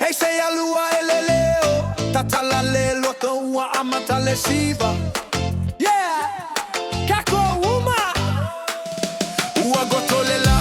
Hei se alua e le leo, tatala le loto ua amata le siva. Yeah! Kako uma! Ua goto le la,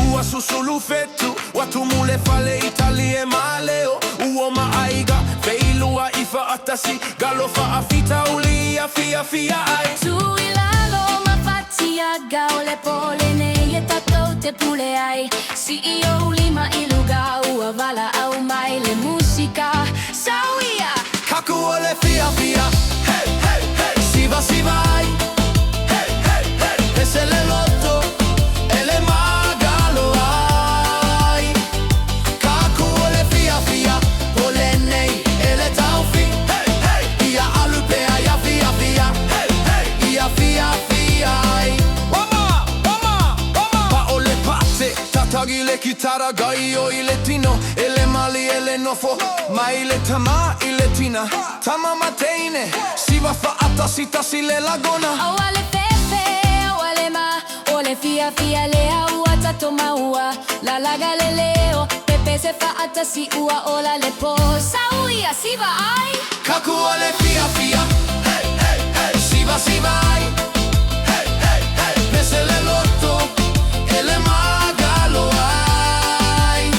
ua susulu fetu, ua tumu le fale i tali e maleo, ua ma aiga, feilua i faatasi, galo faafitauli ia fia fia ai. Tu i lalo ma fatia o le pole nei e tatou te pule ai. Si i o lima i luga ua vala au mai le musika. Sauia! Kaku o le fia fia, hey, hey, hey. Siva siva ai, hey, hey, hey. Pese le loto, ele magalo ai. Kaku o le fia fia, o le nei, ele taufi, hey, hey. Ia alupea ia fia fia, hey, hey. Ia fia fia ai. Wama, wama, wama. Pa o le pate, tatagi le kitara gai o i le tino, ele mali ele nofo, mai le tama i le tina, tama mateine, siva faatasi tasi le lagona. Aua le fefe, aua le ma, o le fia fia le aua tato maua. La laga le leo, pepe se faatasi ua ola le po. Sauia, siva ai! Kaku o le fia fia, hey, hey, hey. Siva siva ai, hey, hey, hey. Pese le loto, ele magalo ai.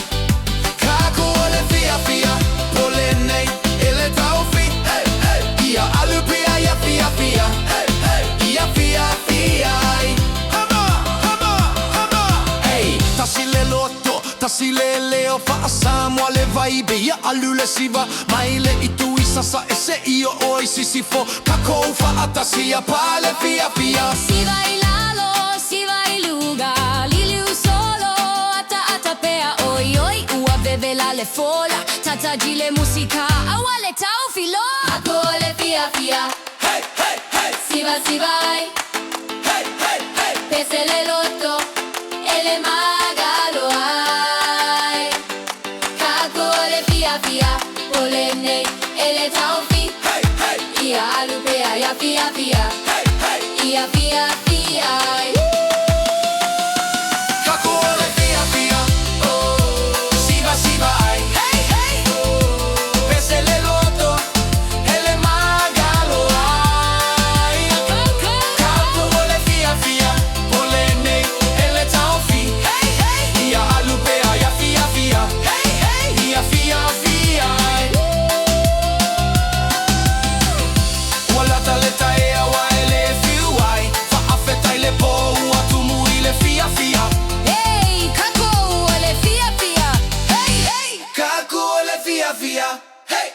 Kaku o le fia fia, pole nei, ele taufi, hey, hey. Ia alupia ia fia fia, hey, hey. Ia fia fia ai. Hama, hama, hama. Hey, tasi le loto, tasi le leo Faasamoa le vaibe ia alu le siva Mai le itu i sasa e se i o oi sisifo Kakou faatasi ia pale fia fia. Siva i lalo, siva i luga, liliu solo, ata ata pea oi oi, ua vevela le fola, tata le musika, aua le taufiloa. Ako le fia fia, Hey, hey, hey, siva siva ai, hey, hey, hey. pese le loto, ele magalo ai. Kako le fia fia, pole nei, ele taufi, Hey, hey, ia alupea ia fia fia, hey, hey. ia fia fia ai. Kaku o le fia fia, oh. Siva siva ai, hey, hey. Pese le loto, ele magalo ai. Kaku o le fia fia, pole nei, ele taufi. Hey, hey. Ia alupea ia fia fia, hey, hey. Ia fia fia ai. Ua lata le taea wa ele fiu ai Faafetai le po ua tumu i le fia fia. Hey, kako o le fia fia, hey, hey. Kaku o le fia fia, hey.